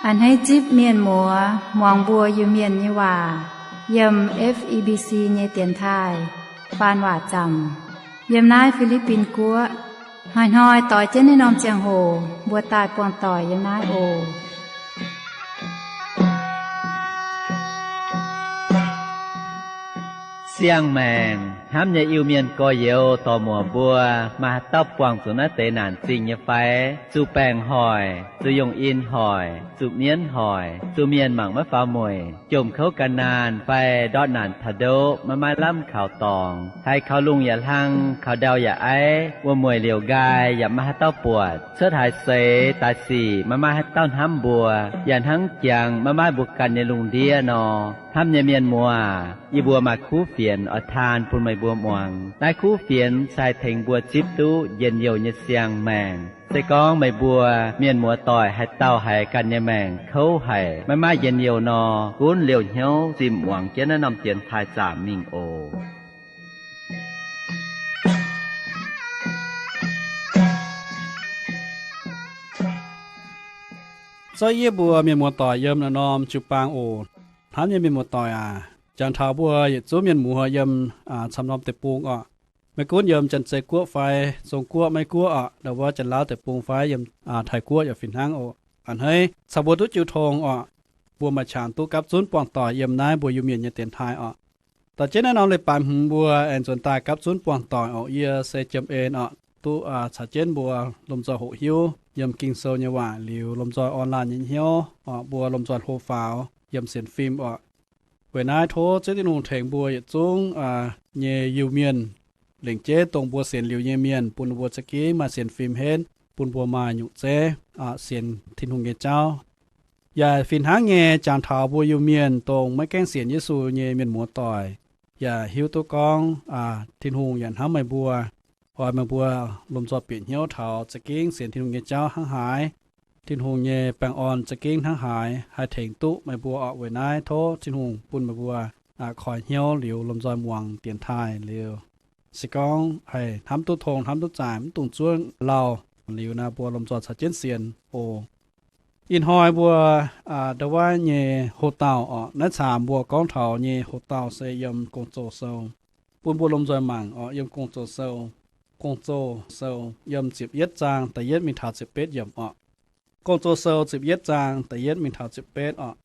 A'hneiv zipv mienh muoz muangx mbuo Iu-Mienh nyei waac yiem F E B C nyei dienx taaih faan waac zaamc yiem naaiv Fi^li^bin Guoqv. Hnoi-hnoi doix jienv naaiv norm ziangh hoc mbuo daaih buangh doic yiem naaiv oc. Siang-maengc hnamv nyei Iu-Mienh gorx-youz dorc-muoc mbuo, maaih haaix dauh buangh zuqc naaiv deix naanc zingh nyei fai? Zuqc baengc hoic, zuqc yungh in hoic, zuqc mienv hoic, zuqc mienh mangc maiv faaux mueic, jomc kouv gan naanh fai ndortv naanc taux ndoqv maiv maaih lamh kaux dorngx, haiz kaux lungh yaac hlang, kaux ndau yaac aiv, wuom-mueic liouc nqaai yaac maiv maaih haaix dauh buatc, cuotv haaix seix daaih sic maiv maaih haaix dauh hnamv mbuo, yaac hnangv jangx maiv maaih mbuo ganh nyei lungh ndiev nor. Hnamv nyei mienh muoz, yie mbuo maaih kuv fienx oix taan bun meih mbuo muangx. Naaiv kuv fienx se haih tengx mbuo zipv duqv njien-youh nyei siang-maengc. Se gorngv meih mbuo mienh muoz-doic haaix dauh haiz ganh nyei maengc kouv haic, maiv maaih njien-youh nor, gunv liouh hnyouv zimh muangx jienv naaiv norm dienx taaih zaamc mingh oc. Zorqv yie mbuo mienh muoz-doic yiem naaiv norm jiu-baang oc. Hnamv nyei mienh muoz-doic aac, jangx taux mbuo yietc zungv mienh muoz yiem camv norm deic-bung oc. Maiv gunv yiem Janx-Zei Guoqv fai Zong Guoqv, Meiv Guoqv oc, ndau wuov Janx-Lauv deic-bung fai yiem Taiv Guoqv yaac fih hnangv oc. A'hneiv caux mbuo duqv jiu tong oc. Mbuo maaih qangx duqv gapv zunv buangh doic yiem naaiv mbuo Iu-Mienh nyei dienx taaih oc. Dorh jienv naaiv norm leiz-baaix hmz mbuo aengx nzuonx daaih gapv zunv buangh doic oc. Yie se Jiem En oc, duqv caux jienv mbuo lomh nzoih hoqc hiuv yiem Ging-Sou nyei waac liuz, lomh nzoih orn laanh nyei hnyouv oc, mbuo lomh nzoih hlo faaux yiem sienx fim oc. Weic naaiv tov Ziouv Tin-Hungh tengx mbuo yietc zungv nyei Iu-Mienh, lengc jeiv dongh mbuo sienx liuz nyei mienh, bun mbuo za'gengh maaih sienx fim henv, bun mbuo maaih nyungc zeiv sienx Tin-Hungh nyei jauv. Yaac fih hnangv nyei, jangx taux mbuo Iu-Mienh dongh maiv gaengh sienx Yesu nyei mienh muoz-doic, yaac hiuv duqv gorngv Tin-Hungh yaac hnamv meih mbuo, oix meih mbuo lomh nzoih bieqc hnyouv taux za'gengh sienx Tin-Hungh nyei jauv hnangv haaix, Tin-Hungh nyei baengh orn za'gengh hnangv haaix, haih tengx duqv meih mbuo oc. Weic naaiv tov Tin-Hungh bun meih mbuo koi hnyouv liuz lomh nzoih muangx dienx taaih liuz, se gorngv haih hnamv duqv tong hnamv duqv zaaic, mv dungx zuov lauh. Liuz naaiv mbuo lomh nzoih caux jienv sienx oc. Ih hnoi mbuo ndau wuov nyei hoc-dauh oc, naaiv caamx mbuo gorngv taux nyei hoc-dauh se yiem Gong-Zoh Sou. Bun mbuo lomh nzoih mangc oc, yiem Gong-Zoh Sou, Gong-Zoh Sou yiem ziepc yietv zaang da'yietv mingh taux ziepc betv yiemc oc. Gong-Zoh Sou ziepc yietv zaang da'yietv mingh taux ziepc betv oc.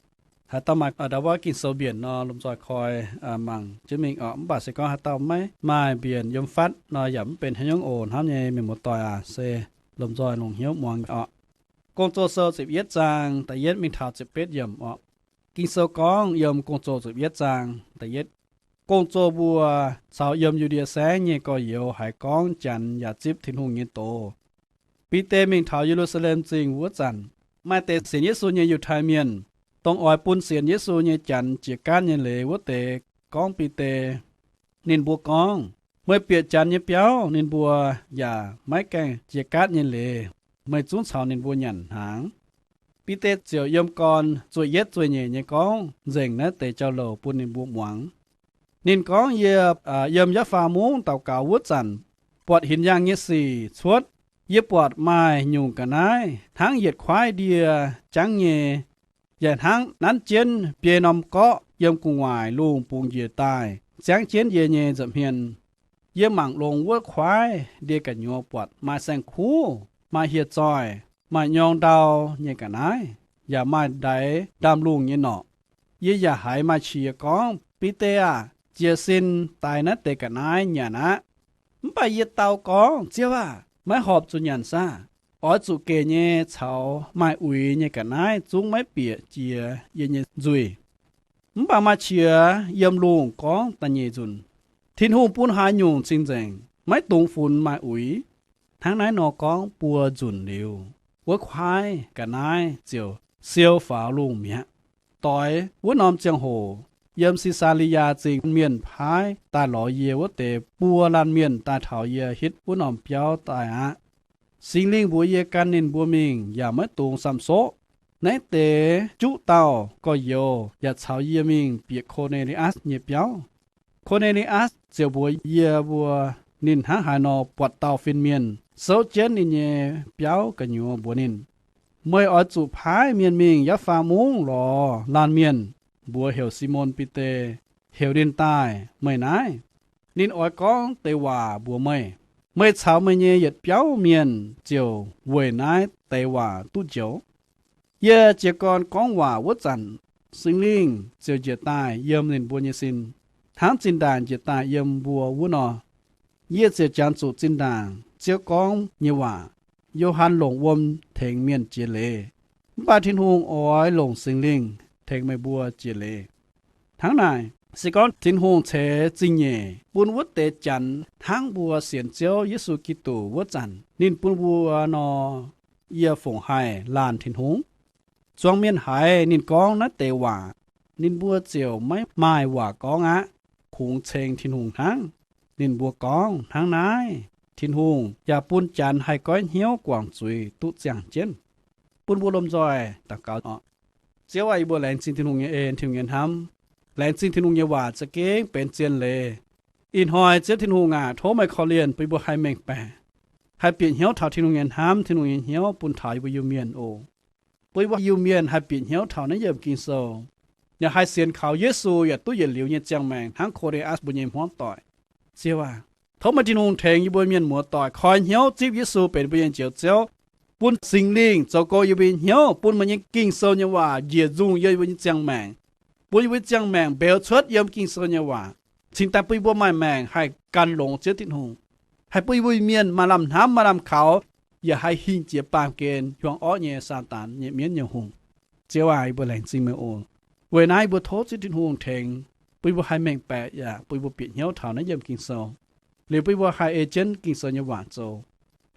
Haaix dauh maaih ndau wuov Ging-Sou mbienc nor, lomh nzoih koi mangc jienv mingh oc. Mv baac se gorngv haaix dauh maiv maaih mbienc yiem fatv nor, yaac mv benx haaix nyungc oc. Hnamv nyei mienh muoz-doic aac, se lomh nzoih longc hnyouv muangx oc. Gong-Zoh Sou ziepc yietv zaang da'yietv mingh taux ziepc betv yiemc oc. Ging-Sou gorngv yiem Gong-Zoh ziepc yietv zaang da'yietv, gong-zoh mbuo caux yiem Yu^ndie Saengv nyei gorx-youz haiz gorngv Janx yaac zipv Tin-Hungh nyei doz. Bide mingh taux Ye^lu^saa^lem Zingh wuov zanc, maaih deix sienx Yesu nyei Yiutai Mienh, dongh oix bun sienx Yesu nyei Janx jiex gaatv nyei leiz wuov deix, gorngv Bide. Ninh mbuo gorngv, Meih bieqc Janx nyei biauv, ninh mbuo yaac maiv gaengh jiex gaatv nyei leiz. Meih zungv caux ninh mbuo nyanc hnaangx. Bide ziouc yiem gorn zueih yietv zueih nyeic nyei gorngv nzengc naaiv deix jauv-louc bun ninh mbuo muangx. Ninh gorngv, Yie yiem Yaafaa Mungv daux gaux wuov zanc, buatc hinc yaangh nyei sic cuotv. Yie buatc maaih nyungc ga'naaiv hnangv yietc kuaaiv ndie jangv nyei, yaac hnangv nanv jienv biei norm gorqv yiem gu'nguaaic lungh bungx njiec daaih, ziangv jienv yie nyei nza'hmien. Yie mangc longx wuov kuaaiv ndie gu'nyuoz buatc maaih saeng-kuv, maaih hieh zoih, maaih nyorng ndau nyei ga'naaiv, yaac maaih ndaix ndaamv-lungh nyei norqc. Yie yaac haiz maaih qiex gorngv, Bide aah! Jiez sin daix naaiv deix ga'naaiv nyanc aqv. Mv baac yie dau gorngv, Ziouv aah! Maiv horpc zuqc nyanc saah? Oix zuqc gec nyei caux maaih uix nyei ga'naaiv zungv maiv bieqc jiex yie nyei nzuih. Mv baac maaih qiex yiem lungh gorngv da'nyeic nzunc, Tin-Hungh bun haaix nyungc cing-nzengc, maiv dungx funx maaih uix. Hnangv naaiv nor gorngv buo nzunc liuz, wuov kuaaiv ga'naaiv ziouc siou faaux lungh mi'aqv. Doix wuov norm ziangh hoc, yiem Si^saa^li^yaa Zingh mienh paaiv daaih lorz yie wuov deix buo laanh mienh daaih taux yie hitv wuov norm biauv daaih aqv. Singx Lingh mbuox yie gan ninh mbuo mingh yaac maiv dungx samh soqv. Naaiv deix juqv dauh gorx-youz yaac caux yie mingh bieqc Ko^ne^li^atv nyei biauv. Ko^ne^li^atv ziouc mbuox yie mbuo ninh hnangv haaix nor buatc dauh fin-mienh souv jienv ninh nyei biauv gu'nyuoz mbuox ninh. Meih oix zuqc paaiv mienh mingh Yaafaa Mungv lorz laanh mienh, mbuox heuc Simon Bide, heuc ninh daaih meih naaiv. Ninh oix gorngv deix waac mbuox meih. Meih caux meih nyei yietc biauv mienh ziouc weic naaiv deix waac duqv njoux. Yie jiez gorn gorngv waac wuov zanc, Singx Lingh ziouc njiec daaih yiem ninh mbuo nyei sin, hnangv zinh ndaangc njiec daaih yiem mbuo wuov nor. Yie ziouc jangx zuqc zinh ndaangc Ziouv gorngv nyei waac. Yo^han longc wuom tengx mienh jiex leiz, mv baac Tin-Hungh oix longc Singx Lingh tengx meih mbuo jiex leiz. Hnangv naaic, se gorngv Tin-Hungh ceix zingh nyeic bun wuov deix Janx hnangv mbuo sienx Ziouv Yesu Giduc wuov zanc ninh bun mbuo nor, yie fongc haih laanh Tin-Hungh? Zuangx mienh haiz ninh gorngv naaiv deix waac, ninh mbuo ziouc maiv maaih waac gorngv aqv, kungx ceng Tin-Hungh hnangv. Ninh mbuo gorngv, Hnangv naaiv, Tin-Hungh yaac bun Janx haih goiv hnyouv guangc zuiz duqv ziangh jienv. Bun mbuo lomh nzoih daux gaux oc. Ziouv aah, yie mbuo laengz zingh Tin-Hungh nyei en, Tin-Hungh nyei hnamv. Laengz zingh Tin-Hungh nyei waac za'gengh benx zien leiz. Ih hnoi Ziouv Tin-Hungh aac, tov meih korv-lienh bun yie mbuo haih mengh baeqc, haih bieqc hnyouv taux Tin-Hungh nyei hnamv, Tin-Hungh nyei hnyouv bun taux yie mbuo Iu-Mienh oc. Bun yie mbuo Iu-Mienh haih bieqc hnyouv taux naaiv yiemc Ging-Sou, yaac haih sienx kaux Yesu yaac duqv yietc liuz nyei ziangh maengc hnangv Ko^ne^atc mbuo nyei hmuangv doic. Ziouv aac, tov meih Tin-Hungh tengx yie mbuo mienh muoz-doic koi hnyouv zipv Yesu benx yie mbuo nyei Njoux Ziouv, bun Singx Lingh zoux gong yie mbuo nyei hnyouv, bun meih nyei Ging-Sou nyei waac njiec nzungh yiem yie mbuo nyei ziangh maengc, bun yie mbuo nyei ziangh maengc mbeux cuotv yiem Ging-Sou nyei waac, cingx daaih bun yie mbuo maaih maengc haih gan longx Ziouv Tin-Hungh, haih bun yie mbuo Iu-Mienh maaih lamh hnamv maaih lamh kaux, yaac haih hingh jiex baamh gen hiuang orqv nyei Saadaan nyei mienv nyei hungh. Ziouv aac, yie mbuo laengz zingh meih oc. Weic naaiv yie mbuo tov Ziouv Tin-Hungh tengx, bun yie mbuo haih mengh baeqc yaac bun yie mbuo bieqc hnyouv taux naaiv yiemc Ging-Sou, liuz bun yie mbuo haih ei jienv Ging-Sou nyei waac zoux.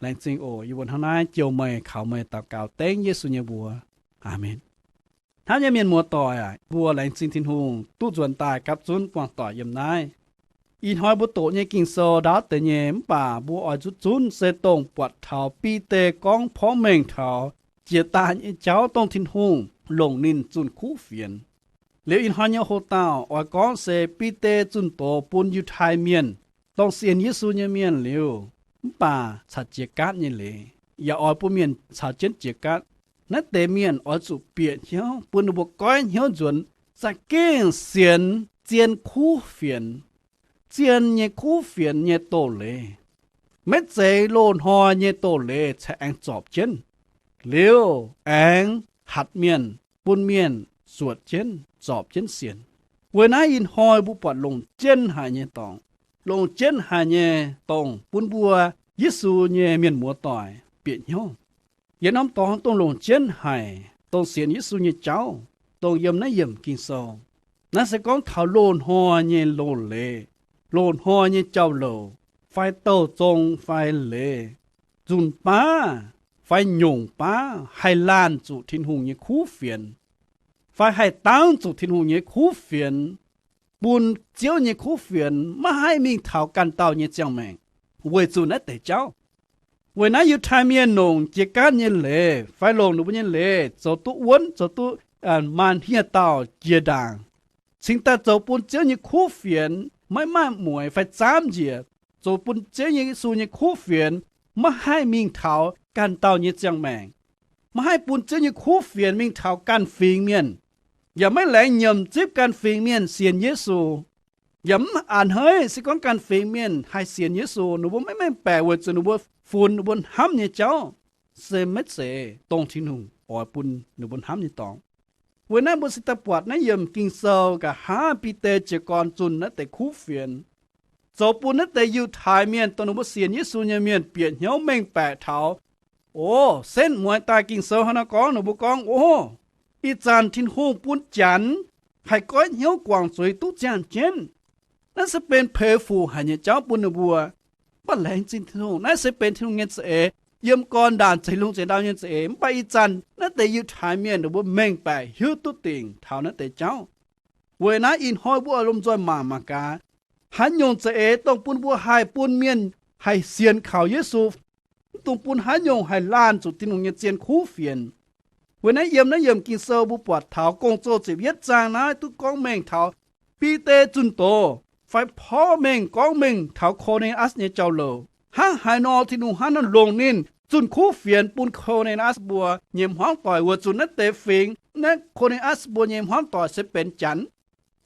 Laengz zingh oc. Yie mbuo hnangv naaiv jouh meih, kaux meih, daux gaux dengv Yesu nyei mbuox. Aamen. Hnamv nyei mienh muoz-doic aac, mbuo laengz zingh Tin-Hungh duqv nzuonx daaih gapv zunv buangh doic yiem naaiv. Ih hnoi mbuo doqc nyei Ging-Sou ndaauv deix nyei, mv baac mbuo oix zuqc zunv se dongh buatc taux Bide gorngv porv mengh taux jiex daaih nyei jauv, dongh Tin-Hungh longc ninh zunh kuv fienx. Liuz ih hnoi nyei hoc-dauh oix gorngv se Bide zunh doz bun Yiutai Mienh, dongh sienx Yesu nyei mienh liuz, mv baac caux jiex gaatv nyei leiz, yaac oix bun mienh caux jienv jiex gaatv. Naaiv deix mienh oix zuqc bieqc hnyouv, bun ninh mbuo goiv hnyouv nzuonx, za'gengh sienx zien kuv fienx, zien nyei kuv fienx nyei doz leiz. Maiv zeiz loz-hnoi nyei doz leiz cingx aengx zorpc jienv, liuz aengx hatc mienh, bun mienh zuotc jienv, zorpc jienv sienx. Weic naaiv ih hnoi mbuo buatc longc jienv haic nyei dorngx, longc jienv haic nyei dongh bun mbuo Yesu nyei mienh muoz-doic bieqc hnyouv. Yietc norm dorngx dongh longc jienv haic, dongh sienx Yesu nyei jauv, dongh yiem naaiv yiemc Ging-Sou. Naaiv se gorngv taux loz-hnoi nyei loz-leiz, loz-hnoi nyei jauv-louc, fai douh zong fai leiz, nzunc baav fai nyungc baav haih laanh zuqc Tin-Hungh nyei kuv fienx, fai haih dangv zuqc Tin-Hungh nyei kuv fienx, bun Ziouv nyei kuv fienx maiv haih mingh taux ganh dauh nyei ziangh maengc, weic zuqc naaiv deix jauv. Weic naaiv Yiutai Mienh longc jiex gaatv nyei leiz fai longc ninh mbuo nyei leiz zoux duqv wuonv, zoux duqv maanc hniev-daauh jiex ndaangc, cingx daaih zoux bun Ziouv nyei kuv fienx maiv maaih mueiz fai zaamv njiec, zoux bun Ziouv nyei Yesu nyei kuv fienx maiv haih mingh taux ganh dauh nyei ziangh maengc, maiv haih bun Ziouv nyei kuv fienx mingh taux ganh fingx mienh, yaac maiv laengz nyiemc zipv ganh fingx mienh sienx Yesu. Yaac mv a'hneiv se gorngv ganh fingx mienh haih sienx Yesu, ninh mbuo maiv mengh baeqc weic zuqc ninh mbuo funx ninh mbuo hnamv nyei jauv se maiv zeiz dongh Tin-Hungh oix bun ninh mbuo hnamv nyei dorngx. Weic naaiv mbuo se daaih buatc naaiv yiemc Ging-Sou nqa'haav Bide jiez gorn zunh naaiv deix kuv fienx, zoux bun naaiv deix Yiutai Mienh, dongh ninh mbuo sienx Yesu nyei mienh bieqc hnyouv mengh baeqc taux, o, setv mueiz daaih Ging-Sou hnangv naaiv gorngv, ninh mbuo gorngv, o, ih zanc Tin-Hungh bun Janx haih goiv hnyouv guangc zuiz duqv ziangh jienv. Naaiv se benx peix fuc haic nyei jauv bun ninh mbuo. Mv baac laengz zingh Tin-Hungh, naaiv se benx Tin-Hungh nyei za'eix, yiem gorn ndaangc zeix lungh zeix ndau nyei za'eix. Mv baac ih zanc naaiv deix Yiutai Mienh ninh mbuo mengh baeqc hiuv duqv dingc taux naaiv deix jauv. Weic naaiv ih hnoi mbuo oix lomh nzoih mangc mangc gaax, haaix nyungc za'eix dongh bun mbuo haih bun mienh haih sienx kaux Yesu, mv dungx bun haaix nyungc haih laanh zuqc Tin-Hungh nyei zien kuv fienx. Weic naaiv yiem naaiv yiemc Ging-Sou mbuo buatc taux Gong-Zoh ziepc yietv zaang naaiv duqv gorngv mengh taux Bide zunh doz fai porv mengh gorngv mengh taux Ko^ne^atc nyei jauv-louc, hnangv haaix nor Tin-Hungh hnangv naaiv longc ninh zunh kuv fienx bun Ko^ne^atc mbuo nyei hmuangv doic, weic zuqc naaiv deix fingx, naaiv Ko^ne^atc mbuo nyei hmuangv doic se benx janx.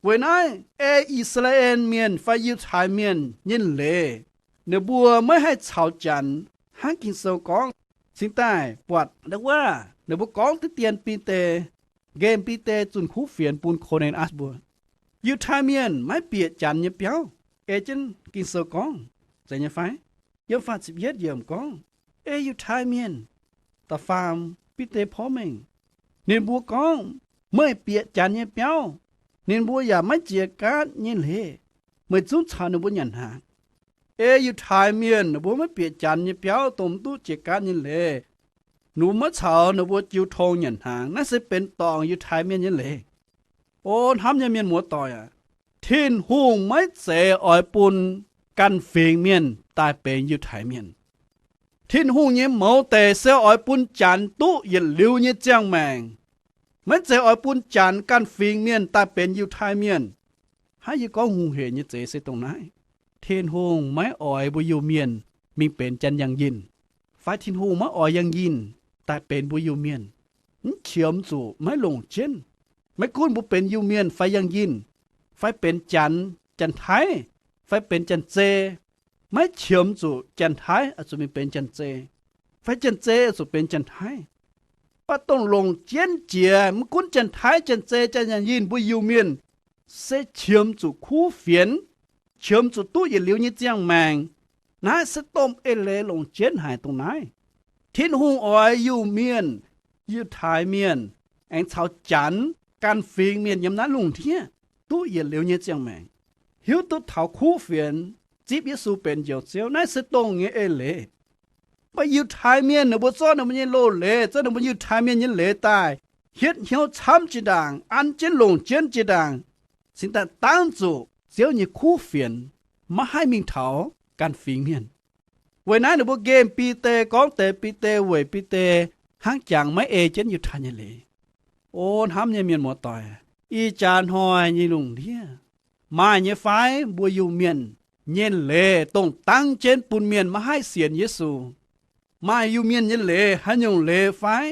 Weic naaiv ei I^saa^laa^en Mienh fai Yiutai Mienh nyei leiz, ninh mbuo maiv haih caux janx hnangv Ging-Sou gorngv. Cingx daaih buatc ndau wuov ninh mbuo gorngv diqv dien Bide, nqemh Bide zunh kuv fienx bun Ko^ne^atc mbuo. Yiutai Mienh maiv bieqc janx nyei biauv, ei jienv Ging-Sou gorngv, zeiz nyei fai? Yiem faah ziepc yietv yiemc gorngv, ei Yiutai Mienh, da'faam, Bide porv mengh, ninh mbuo gorngv, meih bieqc janx nyei biauv, ninh mbuo yaac maiv jiex gaatv nyei leiz, meih zungv caux ninh mbuo nyanc hnaangx. Ei Yiutai Mienh, ninh mbuo maiv bieqc janx nyei biauv dongh mv duqv jiex gaatv nyei leiz, ninh mbuo maiv caux ninh mbuo jiu tong nyanc hnaangx. Naaiv se benx dorngc Yiutai Mienh nyei leiz. O hnamv nyei mienh muoz-doic aac, Tin-Hungh maiv zeiz oix bun ganh fingx mienh daaih benx Yiutai Mienh. Tin-Hungh nyei mouz deic se oix bun janx duqv yietc liuz nyei ziangh maengc, maiv zeiz oix bun janx ganh fingx mienh daaih benx Yiutai Mienh. Hnangv yie gorngv hungh hec nyei zeiz se dongh naaiv. Tin-Hungh maiv oix mbuo Iu-Mienh mingh benx janx yangh yinh, fai Tin-Hungh maiv oix yangh yinh daaih benx mbuo Iu-Mienh. Mv qiemx zuqc maiv longc jienv. Maiv gunv mbuo benx Iu-Mienh fai yangh yinh, fai benx janx, Janx-Taiv, fai benx Janx-Zei, maiv qiemx zuqc Janx-Taiv oix zuqc mingh benx Janx-Zei, fai Janx-Zei oix zuqc benx Janx-Taiv. Mv baac dongh longc jienv jiex, maiv gunv Janx-Taiv, Janx-Zei, janx yangh yinh, mbuo Iu-Mienh se qiemx zuqc kuv fienx, qiemx zuqc duqv yietc liuz nyei ziangh maengc. Naaiv se domh eix leiz longc jienv haic dongh naaiv. Tin-Hungh oix Iu-Mienh, Yiutai Mienh, aengx caux janx ganh fingx mienh yiem naaiv lungh ndiev duqv yietc liuz nyei ziangh maengc, hiuv duqv taux kuv fienx, zipv Yesu benx Njoux Ziouv. Naaiv se dongh nyei eix leiz. Mv baac Yiutai Mienh ninh mbuo zorqv ninh mbuo nyei loz-leiz, zorqv ninh mbuo Yiutai Mienh nyei leiz daaih hietv hnyouv camv jiex ndaangc, an jienv longc jienv jiex ndaangc, cingx daaih dangv zuqc Ziouv nyei kuv fienx, maiv haih mingh taux ganh fingx mienh. Weic naaiv ninh mbuo nqemh Bide, gorngv deix Bide weic Bide hnangv jangx maiv ei jienv Yiutai nyei leiz. O hnamv nyei mienh muoz-doic, ih jaax hnoi nyei lungh ndiev, maaih nyei fai mbuo Iu-Mienh nyei leiz dongh dangv jienv bun mienh maiv haih sienx Yesu? Maaih Iu-Mienh nyei leiz haaix nyungc leiz fai?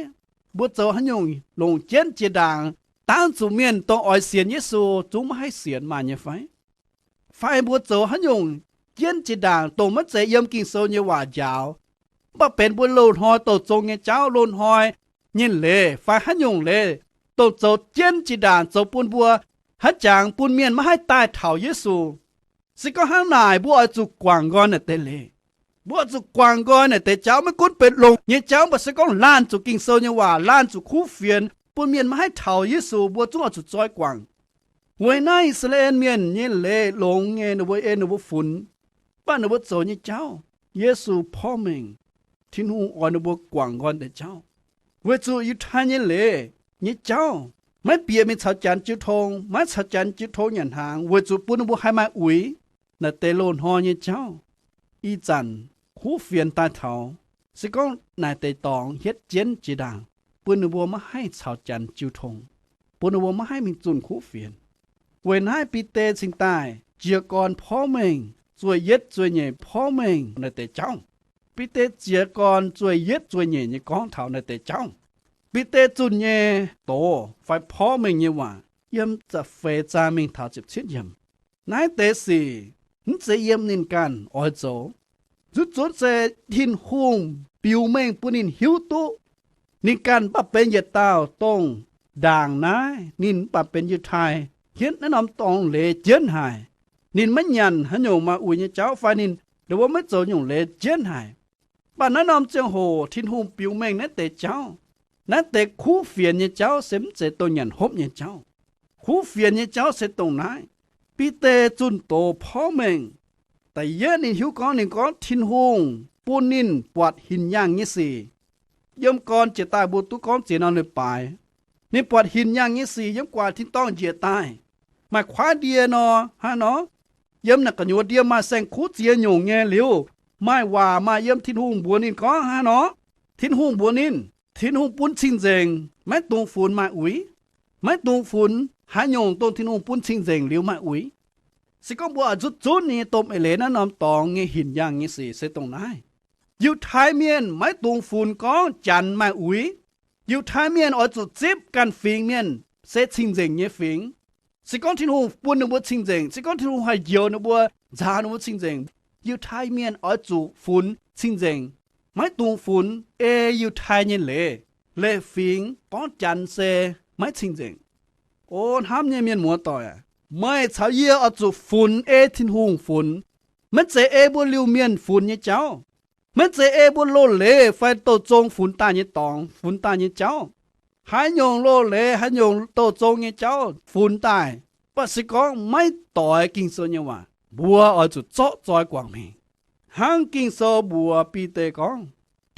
Mbuo zoux haaix nyungc longc jienv jiex ndaangc, dangv zuqc mienh dongh oix sienx Yesu zungv maiv haih sienx, maaih nyei fai? Fai mbuo zoux haaix nyungc jienv jiex ndaangc, dongh maiv zeiz yiem Ging-Sou nyei waac njaaux, mv baac benx mbuo loz-hnoi douh zong nyei jauv, loz-hnoi nyei leiz fai haaix nyungc leiz, dongh zoux jienv jiex ndaangc, zoux bun mbuo haaix jangx bun mienh maiv haih daaih taux Yesu? Se gorngv hnangv naaic, mbuo oix zuqc guangc nqoi naaic deix leiz. Mbuo oix zuqc guangc nqoi naaic deix jauv, maiv gunv benx longx nyei jauv, mv baac se gorngv laanh zuqc Ging-Sou nyei waac, laanh zuqc kuv fienx bun mienh maiv haih taux Yesu, mbuo zungv oix zuqc zoi guangc. Weic naaiv I^saa^laa^en Mienh nyei leiz longx nyei, ninh mbuo ei ninh mbuo funx, mv baac ninh mbuo zoux nyei jauv, Yesu porv mengh, Tin-Hungh oix ninh mbuo guangc nqoi deix jauv. Weic zuqc Yiutai nyei leiz nyei jauv maiv bieqc mingh caux janx jiu tong, maiv caux janx jiu tong nyanc hnaangx, weic zuqc bun ninh mbuo haih maaih uix naaic deix loz-hnoi nyei jauv. Ih zanc kuv fienx daaih taux, se gorngv naaic deix dorngx hietv jienv jiex ndaangc, bun ninh mbuo maiv haih caux janx jiu tong, bun ninh mbuo maiv haih mingh zunh kuv fienx. Weic naaiv Bide cingx daaih jiez gorn porv mengh, zueih yietv zueih nyeic porv mengh naaic deix jauv. Bide jiez gorn zueih yietv zueih nyeic nyei gorngv taux naaic deix jauv. Bide zunh nyei doz fai porv mengh nyei waac yiem ziepc feix zaang mingh taux ziepc cietv yiemc. Naaiv deix sic mv zeiz yiem ninh ganh oix zoux. Zuqc zunv se Tin-Hungh biux mengh bun ninh hiuv duqv. Ninh ganh mv baac benx yietc dauh dongh ndaangc naaiv ninh mv baac benx Yiutai, hietv naaiv norm dorngx leiz jienv haic. Ninh maiv nyanc haaix nyungc maaih uix nyei jauv fai ninh ndongc wuov maiv zoux nyungc leiz jienv haic. Mv baac naaiv norm ziangh hoc Tin-Hungh biux mengh naaiv deix jauv. Naaiv deix kuv fienx nyei jauv se mv zeiz dongh nyanc hopv nyei jauv. Kuv fienx nyei jauv se dongh naaiv. Bide zunh doz porv mengh. Da'yietv ninh hiuv gorngv, ninh gorngv Tin-Hungh bun ninh buatc hinc yaangh nyei sic. Yiem gorn jiex daaih mbuo duqv gorngv ziex norm leiz-baaix, ninh buatc hinc yaangh nyei sic yiem gu'nguaaic tin-dorngh njiec daaih. Maaih kuaaiv ndie nor, hnangv nor, yiem naaic gu'nyuoz ndie maaih saeng-kuv ziex nyungc nyei liuz, maaih waac maaih yiem Tin-Hungh mbuox ninh gorngv hnangv nor. Tin-Hungh mbuox ninh, Tin-Hungh bun cing-nzengc, maiv dungx funx maaih uix. Maiv dungx funx haaix nyungc dongh Tin-Hungh bun cing-nzengc liuz maaih uix. Se gorngv mbuo oix nzutv zunv ninh nyei domh eix leiz naaiv norm dorngx nyei hinc yaangh nyei sic se dongh naaiv. Yiutai Mienh maiv dungx funx gorngv Janx maaih uix. Yiutai Mienh oix zuqc zipv ganh fingx mienh se cing-nzengc nyei fingx. Se gorngv Tin-Hungh bun ninh mbuo cing-nzengc, se gorngv Tin-Hungh haih njoux ninh mbuo, nzaaux ninh mbuo cing-nzengc, Yiutai Mienh oix zuqc funx cing-nzengc. Maiv dungx funx ei Yiutai nyei leiz, leiz-fingx gorngv Janx se maiv cing-nzengc. O hnamv nyei mienh muoz-doic aac, meih caux yie oix zuqc funx ei Tin-Hungh funx. Maiv zeiz ei mbuo liuz mienh funx nyei jauv. Maiv zeiz ei mbuo loz-leiz fai douz-zong funx daaih nyei dorngx, funx daaih nyei jauv. Haaix nyungc loz-leiz, haaix nyungc douz-zong nyei jauv funx daaih, mv baac se gorngv maiv doix Ging-Sou nyei waac, mbuo oix zuqc zorqv zoi guangc mingh. Hnangv Ging-Sou mbuox Bide gorngv,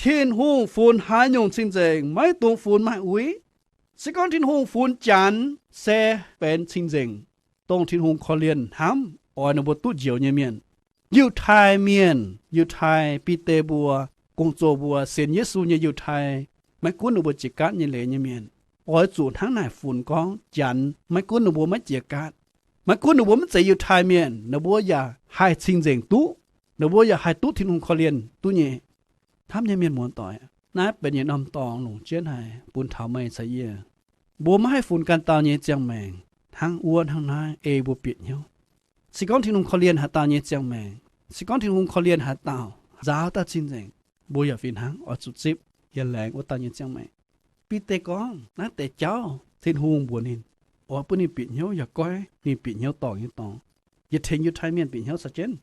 Tin-Hungh funx haaix nyungc cing-nzengc, maiv dungx funx maaih uix. Se gorngv Tin-Hungh funx Janx se benx cing-nzengc, dongh Tin-Hungh korv-lienh hnamv oix ninh mbuo duqv njoux nyei mienh. Yiutai Mienh, Yiutai Bide mbuo, gong-zoh mbuo, sienx Yesu nyei Yiutai, maiv gunv ninh mbuo jiex gaatv nyei leiz nyei mienh, oix zuqc hnangv naaic funx gorngv Janx, maiv gunv ninh mbuo maiv jiex gaatv, maiv gunv ninh mbuo maiv zeiz Yiutai Mienh, ninh mbuo yaac haih cing-nzengc duqv, ninh mbuo yaac haih duqv Tin-Hungh korv-lienh duqv nyei. Hnamv nyei mienh muoz-doic, naaiv benx yietc norm dorngx longc jienv haic bun taux meih caux yie. Mbuo maiv haih funx ganh dauh nyei ziangh maengc hnangv wuov hnangv naaiv ei mbuo bieqc hnyouv. Se gorngv Tin-Hungh korv-lienh haaix dauh nyei ziangh maengc, se gorngv Tin-Hungh korv-lienh haaix dauh, nzaaux daaih cing-nzengc, mbuo yaac fih hnangv oix zuqc zipv yaac laengz wuov dauh nyei ziangh maengc. Bide gorngv naaiv deix jauv Tin-Hungh mbuox ninh, oix bun ninh bieqc hnyouv yaac goiv ninh bieqc hnyouv dorngc nyei dorngx, yaac tengx Yiutai Mienh bieqc hnyouv caux jienv.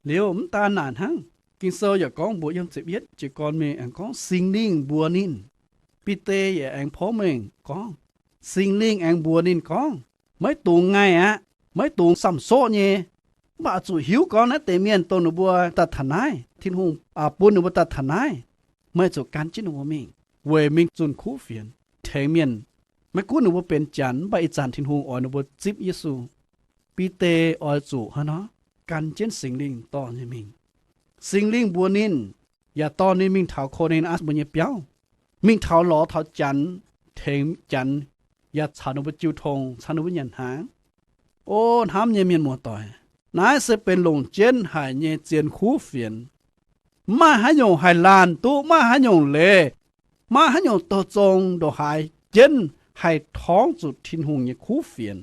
Liuz mv daan naaic hnangv, Ging-Sou yaac gorngv mbuox yiem ziepc yietv jiez gorn mingh aengx gorngv Singx Lingh mbuox ninh. Bide yaac aengx porv mengh gorngv, Singx Lingh aengx mbuox ninh gorngv, maiv dungx ngaih aqv, maiv dungx samh sorqv nyei. Mv baac zuqc hiuv gorngv naaiv deix mienh dongh ninh mbuo daaih taux naaiv, Tin-Hungh bun ninh mbuo daaih taux naaiv, meih zuqc gan jienv ninh mbuo mingh weic mingh zunh kuv fienx tengx mienh. Maiv gunv ninh mbuo benx Janx, mv baac ih zanc Tin-Hungh oix ninh mbuo zipv Yesu. Bide oix zuqc hnangv nor gan jienv Singx Lingh dorh ninh mingh. Singx Lingh mbuox ninh, yaac dorh ninh mingh taux Ko^ne^atc mbuo nyei biauv, mingh taux lorz taux Janx, tengx Janx, yaac caux ninh mbuo jiu tong, caux ninh mbuo nyanc hnaangx. O hnamv nyei mienh muoz-doic, naaiv se benx longc jienv haic nyei zien kuv fienx. Mv maaih haaix nyungc haih laanh duqv, mv maaih haaix nyungc leiz, mv maaih haaix nyungc douz-zong ndongc haaix jienv haih torngv zuqc Tin-Hungh nyei kuv fienx.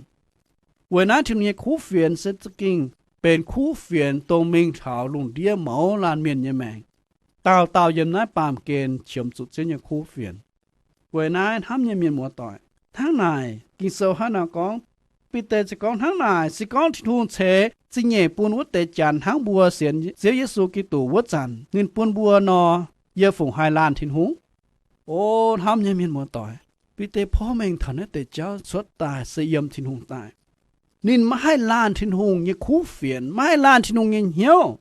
Weic naaiv Tin-Hungh nyei kuv fienx se za'gengh benx kuv fienx dongh mingh taux lungh ndiev mouz laanh mienh nyei maengc. Dauh dauh yiem naaiv baamh gen qiemx zuqc Ziouv nyei kuv fienx. Weic naaiv hnamv nyei mienh muoz-doic, hnangv naaic Ging-Sou hnangv naaiv gorngv, Bide ziouc gorngv hnangv naaic, se gorngv Tin-Hungh ceix zingh nyeic bun wuov deix Janx hnangv mbuo sienx Ziouv Yesu Giduc wuov zanc ninh bun mbuo nor, yie fungc haih laanh Tin-Hungh? O hnamv nyei mienh muoz-doic, Bide porv mengh taux naaiv deix jauv cuotv daaih se yiem Tin-Hungh daaih. Ninh maiv haih laanh Tin-Hungh nyei kuv fienx, maiv haih laanh Tin-Hungh nyei hnyouv.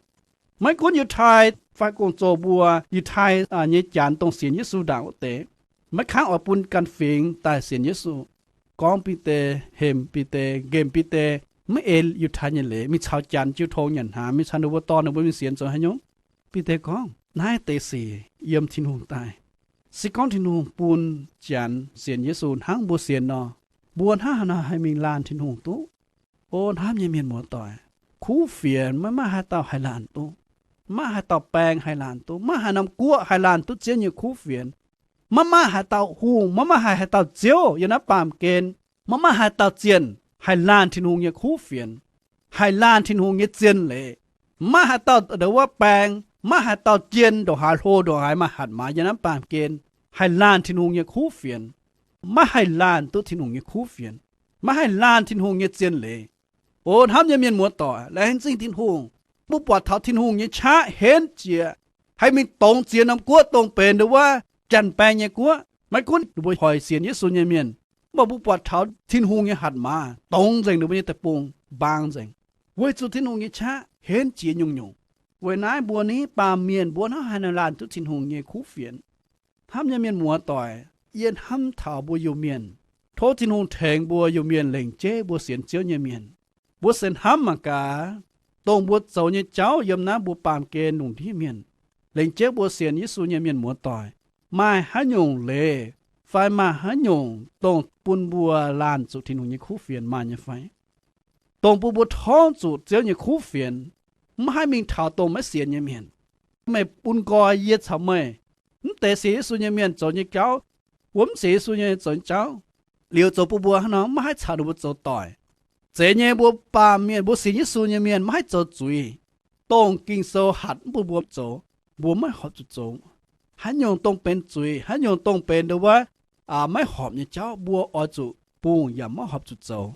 Maiv gunv Yiutai fai gong-zoh mbuo, Yiutai nyei Janx dongh sienx Yesu ndaangc wuov deix, maiv kangv oix bun ganh fingx daaih sienx Yesu. Gorngv Bide, hemx Bide, nqemh Bide, maiv ei Yiutai nyei leiz, mingh caux Janx jiu tong nyanc hnaangx, mingh caux ninh mbuo dorh ninh mbuo mingh sienx zoux haaix nyungc? Bide gorngv, naaiv deix sic yiem Tin-Hungh daaih. Se gorngv Tin-Hungh bun Janx sienx Yesu hnangv mbuo sienx nor, mbuo hnangv haaix nor haih mingh laanh Tin-Hungh duqv? O hnamv nyei mienh muoz-doic, kuv fienx maiv maaih haaix dauh haih laanh duqv. Maiv maaih haaix dauh baeng haih laanh duqv. Maiv maaih haaix norm guoqv haih laanh duqv Ziouv nyei kuv fienx. Maiv maaih haaix dauh hungh, maiv maaih haaix, haaix dauh ziouv yiem naaiv baamh gen, maiv maaih haaix dauh zienh haih laanh Tin-Hungh nyei kuv fienx, haih laanh Tin-Hungh nyei zien leiz. Maiv maaih haaix dauh ndongc wuov baeng, maiv maaih haaix dauh jien ndongc haaix, hlo ndongc haaix, maaih hatc maaz yiem naaiv baamh gen haih laanh Tin-Hungh nyei kuv fienx. Maiv haih laanh duqv Tin-Hungh nyei kuv fienx, maiv haih laanh Tin-Hungh nyei zien leiz. O hnamv nyei mienh muoz-doic, laengz zingh Tin-Hungh, mbuo buatc taux Tin-Hungh nyei qaqv henv jiex, haih mingh dongz ziex norm guoqv dongh benx ndongc wuov janx-baeng nyei guoqv. Maiv gunv ninh mbuo hoic sienx Yesu nyei mienh, mv baac mbuo buatc taux Tin-Hungh nyei hatc maaz dongz nzengc ninh mbuo nyei deic-bung, mbaang nzengc, weic zuqc Tin-Hungh nyei qaqv henv jiex nyungc-nyungc. Weic naaiv mbuo ni baamh mienh mbuo hnangv haaix nor laanh duqv Tin-Hungh nyei kuv fienx? Hnamv nyei mienh muoz-doic, yie hnamv taux mbuo Iu-Mienh. Tov Tin-Hungh tengx mbuo Iu-Mienh lengc jeiv mbuo sienx Ziouv nyei mienh. Mbuo se hnamv mangc gaax, dongh mbuo zoux nyei jauv yiem naaiv mbuo baamh gen lungh ndiev mienh, lengc jeiv mbuo sienx Yesu nyei mienh muoz-doic, maaih haaix nyungc leiz fai maaih haaix nyungc dongh bun mbuo laanh zuqc Tin-Hungh nyei kuv fienx maaih nyei fai? Dongh bun mbuo torngv zuqc Ziouv nyei kuv fienx, maiv haih mingh taux dongh maiv sienx nyei mienh. meih bun nqoi yie caux meih. Mv deix sienx Yesu nyei mienh zoux nyei jauv, mbuo mv sienx Yesu nyei zoux nyei jauv, liuz zoux bun mbuo hnangv nor maiv haih caux ninh mbuo zoux doic. Zeiz nyei, mbuo baamh mienh, mbuo sienx Yesu nyei mienh maiv haih zoux zuiz. Dongh Ging-Sou hatc mv bun mbuo zoux, mbuo maiv horpc zuqc zoux. Haaix nyungc dongh benx zuiz, haaix nyungc dongh benx ndo wuov maiv horpc nyei jauv, mbuo oix zuqc bungx yaac maiv horpc zuqc zoux.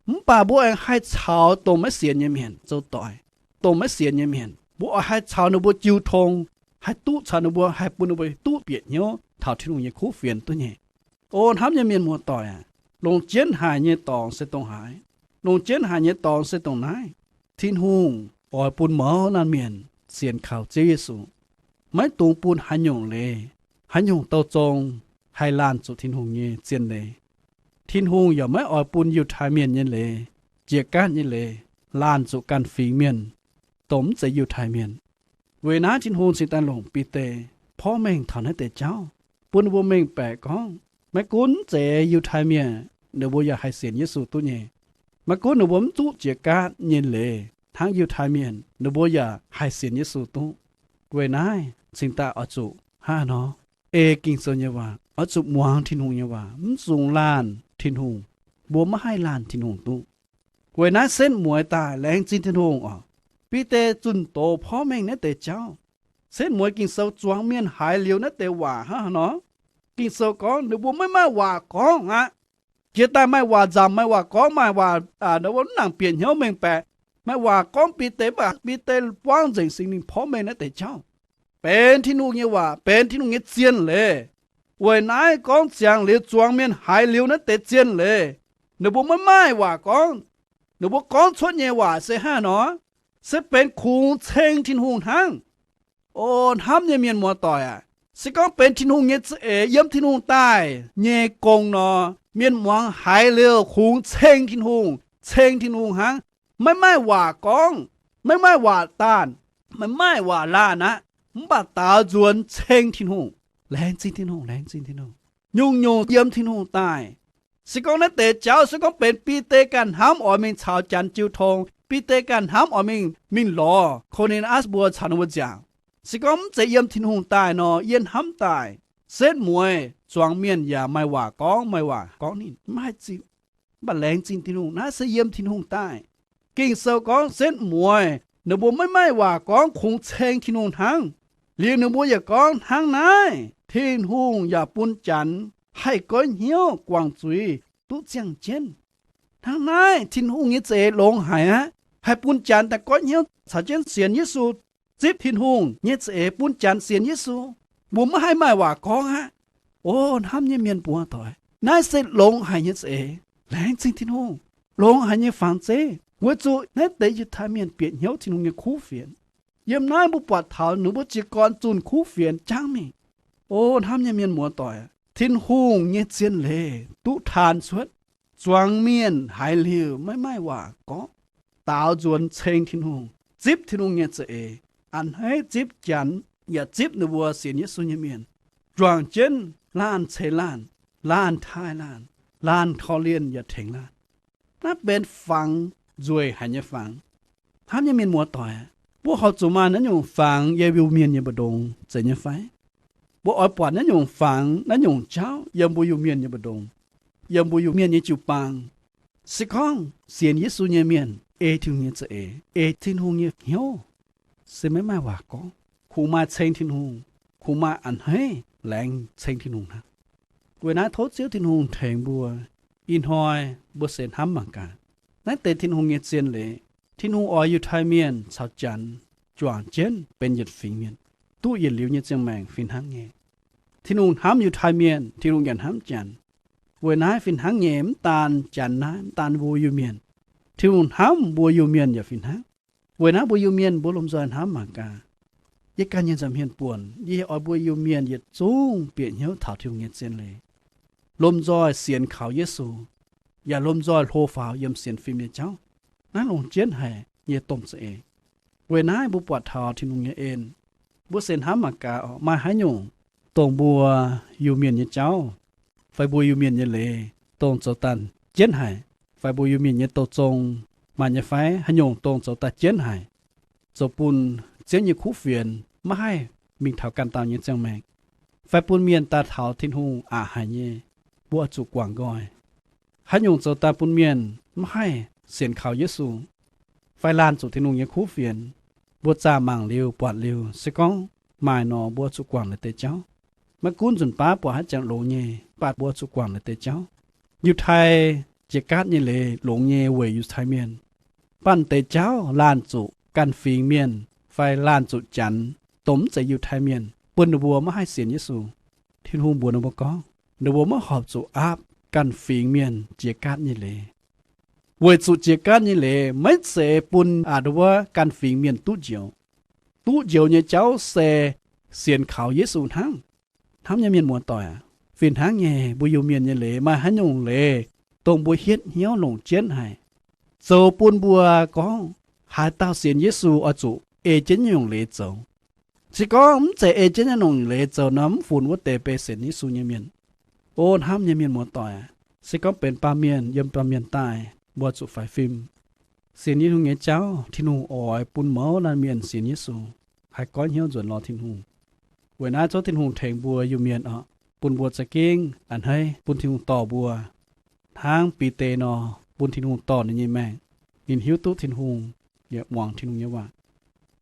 Mv baac mbuo aengx haih caux dongh maiv sienx nyei mienh zoux doic. Dongh maiv sienx nyei mienh, mbuo oix haih caux ninh mbuo jiu tong, haih duqv caux ninh mbuo, haih bun ninh mbuo duqv bieqc hnyouv taux Tin-Hungh nyei kuv fienx duqv nyei. O hnamv nyei mienh muoz-doic aac, longc jienv haic nyei dorngx se dongh haaix? Longc jienv haic nyei dorngx se dongh naaiv: Tin-Hungh oix bun mouz laanh mienh sienx kaux Ziouv Yesu, maiv dungx bun haaix nyungc leiz, haaix nyungc douh zong haih laanh zuqc Tin-Hungh nyei zien leiz. Tin-Hungh yaac maiv oix bun Yiutai Mienh nyei leiz, jiex gaatv nyei leiz, laanh zuqc ganh fingx mienh, dongh mv zeiz Yiutai Mienh. Weic naaiv Tin-Hungh cingx daaih longc Bide porv mengh taux naaiv deix jauv, bun ninh mbuo mengh baeqc gorngv maiv gunv mv zeiz Yiutai Mienh ninh mbuo yaac haih sienx Yesu duqv nyei. Maiv gunv ninh mbuo mv duqv jiex gaatv nyei leiz hnangv Yiutai Mienh, ninh mbuo yaac haih sienx Yesu duqv. Weic naaiv cingx daaih oix zuqc hnangv haaix nor ei Ging-Sou nyei waac, oix zuqc muangx Tin-Hungh nyei waac, mv zungx laanh Tin-Hungh. Mbuo maiv haih laanh Tin-Hungh duqv. Weic naaiv setv mueiz daaih laengz zingh Tin-Hungh oc. Bide zunh doz porv mengh naaiv deix jauv. Setv mueiz Ging-Sou zuangx mienh haiz liuz naaiv deix waac hnangv haaix nor? Ging-Sou gorngv ninh mbuo maiv maaih waac gorngv aqv. Jiex daaih maaih waac nzamc, maaih waac gorngv, maaih waac mv nangc bieqc hnyouv mengh baeqc, maaih waac gorngv Bide, mv baac Bide buangv nzengc Singx Lingh porv mengh naaiv deix jauv, benx Tin-Hungh nyei waac, benx Tin-Hungh nyei zien leiz. Weic naaiv gorngv ziangx liuz zuangx mienh haiz liuz naaiv deix zien leiz, ninh mbuo maiv maaih waac gorngv. Ninh mbuo gorngv cuotv nyei waac se hnangv haaix nor? Se benx kungx ceng Tin-Hungh hnangv. O hnamv nyei mienh muoz-doic aac, se gorngv benx Tin-Hungh nyei za'eix yiem Tin-Hungh daaih nyei gong nor, mienh muangx haiz liuz kungx ceng Tin-Hungh, ceng Tin-Hungh hnangv. Maiv maaih waac gorngv, maiv maaih waac daanh, maiv maaih waac laanh aqv, mv baac daaux nzuonx ceng Tin-Hungh. Laengz zingh Tin-Hungh, laengz zingh Tin-Hungh. Nyungc-nyungc yiem Tin-Hungh daaih. Se gorngv naaiv deix jauv, se gorngv benx Bide ganh hnamv oix mingh caux Janx jiu tong, Bide ganh hnamv oix mingh, mingh lorz Ko^ne^aa^si mbuo caux ninh mbuo nziaauc. Se gorngv mv zeiz yiem Tin-Hungh daaih nor, yie hnamv daaih, setv mueiz zuangx mienh yaac maaih waac gorngv, maaih waac gorngv ninh maiv haih ziux. Mv baac laengz zingh Tin-Hungh, naaiv se yiem Tin-Hungh daaih. Ging-Sou gorngv setv mueiz ninh mbuo maiv maaih waac gorngv kungx ceng Tin-Hungh hnangv. Liuz ninh mbuo yaac gorngv hnangv naaiv Tin-Hungh yaac bun Janx haih goiv hnyouv guangc zuiz duqv ziangh jienv. Hnangv naaiv Tin-Hungh nyei za'eix longx haic aqv, haih bun Janx daaih goiv hnyouv caux jienv sienx Yesu, zipv Tin-Hungh nyei za'eix bun Janx sienx Yesu. Mbuo maiv haih maaih waac gorngv aqv. O hnamv nyei mienh muoz-doic, naaiv se longx haic nyei za'eix. Laengz zingh Tin-Hungh. Longx haic nyei fangx zeiv weic zuqc naaiv deix Yiutai Mienh bieqc hnyouv Tin-Hungh nyei kuv fienx. Yiem naaiv mbuo buatc taux ninh mbuo jiez gorn zunh kuv fienx jangv mingh. O hnamv nyei mienh muoz-doic, Tin-Hungh nyei zien leiz duqv taan cuotv. Zuangx mienh haiz liuz maiv maaih waac gorngv, daaux nzuonx ceng Tin-Hungh, zipv Tin-Hungh nyei za'eix, a'hneiv zipv Janx yaac zipv ninh mbuo sienx Yesu nyei mienh, juangc jienv laanh ceix laanh, laanh taaih laanh, laanh korv-lienh yaac tengx laanh. Naaiv benx fangx nzueic haic nyei fangx. Hnamv nyei mienh muoz-doic, mbuo horpc zuqc maaih naaiv nyungc fangx yiem Iu-Mienh nyei mbu'ndongx zeiz nyei fai? Mbuo oix buatc naaiv nyungc fangx, naaiv nyungc jauv yiem mbuo Iu-Mienh nyei mbu'ndongx, yiem mbuo Iu-Mienh nyei jiu-baang. Se gorngv sienx Yesu nyei mienh ei Tin-Hungh nyei za'eix, ei Tin-Hungh nyei hnyouv, se maiv maaih waac gorngv, kungx maaih ceng Tin-Hungh, kungx maaih a'hneiv laengz ceng Tin-Hungh hnangv. Weic naaiv tov Ziouv Tin-Hungh tengx mbuo. Ih hnoi mbuo se hnamv mangc gaax, naaiv deix Tin-Hungh nyei zien leiz, Tin-Hungh oix Yiutai Mienh caux Janx juangc jienv benx yietc fingx mienh, duqv yietc liuz nyei ziangh maengc fih hnangv nyei. Tin-Hungh hnamv Yiutai Mienh, Tin-Hungh yaac hnamv Janx. Weic naaiv fih hnangv nyei, mv daan Janx naaiv, mv daan mbuo Iu-Mienh, Tin-Hungh hnamv mbuo Iu-Mienh yaac fih hnangv. Weic naaiv mbuo Iu-Mienh mbuo lomh nzoih hnamv mangc gaax. Yie ganh nyei nza'hmien buonc, yie oix mbuo Iu-Mienh yietc zungv bieqc hnyouv taux Tin-Hungh nyei zien leiz, lomh nzoih sienx kaux Yesu, yaac lomh nzoih hlo faaux yiem sienx fim nyei jauv. Naaiv longx jienv haic nyei domh za'eix. Weic naaiv mbuo buatc taux Tin-Hungh nyei en. Mbuo se hnamv mangc gaax, maaih haaix nyungc dongh mbuo Iu-Mienh nyei jauv fai mbuo Iu-Mienh nyei leiz dongh zoux daaih jienv haic, fai mbuo Iu-Mienh nyei douz zong maaih nyei fai? Haaix nyungc dongh zoux daaih jienv haic, zoux bun Ziouv nyei kuv fienx maiv haih mingh taux ganh dauh nyei ziangh maengc, fai bun mienh daaih taux Tin-Hungh aqc haic nyei, mbuo oix zuqc guangc nqoi. Haaix nyungc zoux daaih bun mienh maiv haih sienx kaux Yesu, fai laanh zuqc Tin-Hungh nyei kuv fienx, mbuo zaah mangc liuz buatc liuz se gorngv maaih nor, mbuo oix zuqc guangc naaiv deix jauv. Maiv gunv nzunc baav buatc haaix jangx longx nyei, mv baac mbuo oix zuqc guangc naaiv deix jauv. Yiutai jiex gaatv nyei leiz longx nyei weic Yiutai Mienh. Mv baac deix jauv laanh zuqc ganh fingx mienh fai laanh zuqc Janx, dongh mv zeiz Yiutai Mienh, bun ninh mbuo maiv haih sienx Yesu. Tin-Hungh mbuox ninh mbuo gorngv, ninh mbuo maiv horpc zuqc aapv ganh fingx mienh jiex gaatv nyei leiz. Weic zuqc jiex gaatv nyei leiz maiv zeiz bun a'nduov ganh fingx mienh duqv njoux. Duqv njoux nyei jauv se sienx kaux Yesu hnangv. Hnamv nyei mienh muoz-doic aac, fih hnangv nyei mbuo Iu-Mienh nyei leiz maaih haaix nyungc leiz dongh mbuo hietv hnyouv longc jienv haic, zoux bun mbuo gorngv haaix dauh sienx Yesu oix zuqc ei jienv nyungc leiz zoux. Se gorngv mv zeiz ei jienv nyungc leiz zoux nor, mv funx wuov deix beiv sienx Yesu nyei mienh. O hnamv nyei mienh muoz-doic aac, se gorngv benx baamh mienh yiem baamh mienh daaih, mbuo zuqc faix fim. Sienx Tin-Hungh nyei jauv, Tin-Hungh oix bun mouz laanh mienh sienx Yesu, haih goiv hnyouv nzuonx lorz Tin-Hungh. Weic naaiv tov Tin-Hungh tengx mbuo Iu-Mienh oc, bun mbuo za'gengh a'hneiv bun Tin-Hungh dorh mbuo, hnangv Bide nor, bun Tin-Hungh dorh ninh nyei maengc. Ninh hiuv duqv Tin-Hungh, yaac muangx Tin-Hungh nyei waac.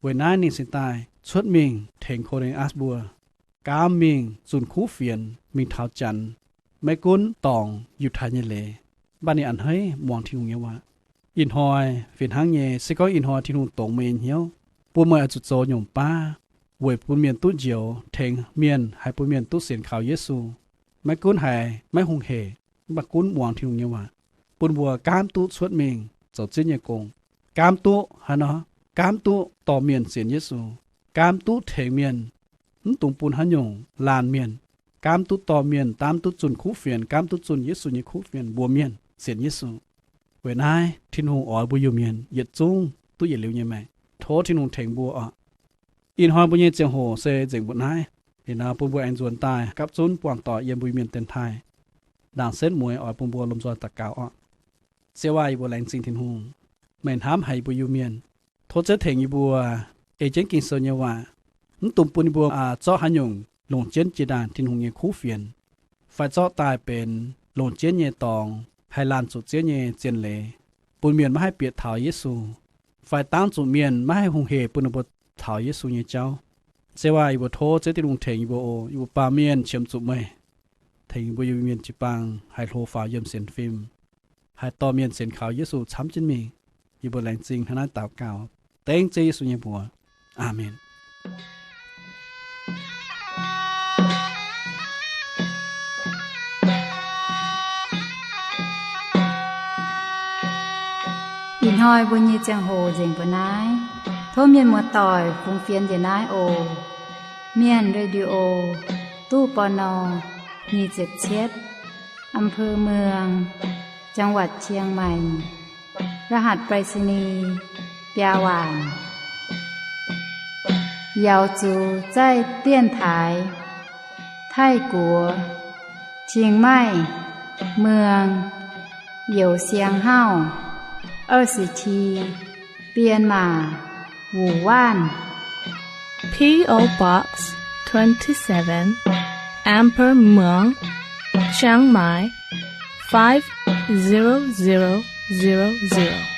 Weic naaiv ninh cingx daaih cuotv mingh tengx Ko^ne^atc mbuo, gaamv mingh zunh kuv fienx mingh taux Janx, maiv gunv dorngc Yiutai nyei leiz, mv baac ninh a'hneiv muangx Tin-Hungh nyei waac. Ih hnoi fih hnangv nyei, se gorngv ih hnoi Tin-Hungh dongz meih nyei hnyouv, bun meih oix zuqc zoux nyungc baav weic bun mienh duqv njoux, tengx mienh haih bun mienh duqv sienx kaux Yesu. Maiv gunv haiz maiv hungh hec, mv baac gunv muangx Tin-Hungh nyei waac, bun mbuo gaamv duqv cuotv mingh zoux Ziouv nyei gong, gaamv duqv haaix nor, gaamv duqv dorh mienh sienx Yesu, gaamv duqv tengx mienh, mv dungx bun haaix nyungc laanh mienh, gaamv duqv dorh mienh, gaamv duqv zunh kuv fienx, gaamv duqv zunh Yesu nyei kuv fienx mbuox mienh sienx Yesu. Weic naaiv Tin-Hungh oix mbuo Iu-Mienh yietc zungv duqv yietc liuz nyei maengc. Tov Tin-Hungh tengx mbuo oc. Ih hnoi mbuo nyei ziangh hoc se nzengc mbuoqc naaiv. Liuz nor bun mbuo aengx nzuonx daaih gapv zunv buangh doic yiem mbuo Iu-Mienh dienx taaih. Ndaangc setv mueiz oix bun mbuo lomh nzoih daux gaux oc. Ziouv aac, yie mbuo laengz zingh Tin-Hungh. Meih hnamv haic yie mbuo Iu-Mienh. Tov Ziouv tengx yie mbuo ei jienv Ging-Sou nyei waac, mv dungx bun yie mbuo zorqv haaix nyungc longc jienv jiex ndaangc Tin-Hungh nyei kuv fienx, fai zorqv daaih benx longc jienv nyei dorngx haih laanh zuqc Ziouv nyei zien leiz, bun mienh maiv haih bieqc taux Yesu, fai dangv zuqc mienh maiv haih hungh hec bun ninh mbuo taux Yesu nyei jauv. Ziouv aac, yie mbuo tov Ziouv Tin-Hungh tengx yie mbuo oc. Yie mbuo baamh mienh qiemx zuqc meih, tengx yie mbuo Iu-Mienh jiu-baang haih hlo faaux yiem sienx fim, haih dorh mienh sienx kaux Yesu camv jienv mingh. Yie mbuo laengz zingh hnangv naaiv daux gaux dengv Ziouv Yesu nyei mbuox. Aamen. Ih hnoi mbuo nyei ziangh hoc nzengc mbuoqc naaiv. Tov mienh muoz-doic fungx fienx njiec naaiv oc. Mienh Radio, ตู้ ปณ. nyic ziepc cietv, อำเภอเมือง จังหวัดเชียงใหม่ รหัสไปรษณีย์ biaa waanc. 瑶族在电台 Taiv-Guoqv, Chiang Mai, เมือง Youh Siang Hauv, 二十七, Bienh Maac, Wuonh Waanv. P O Box twenty-seven, Amber Muang, Chiang Mai, five zero zero zero zero.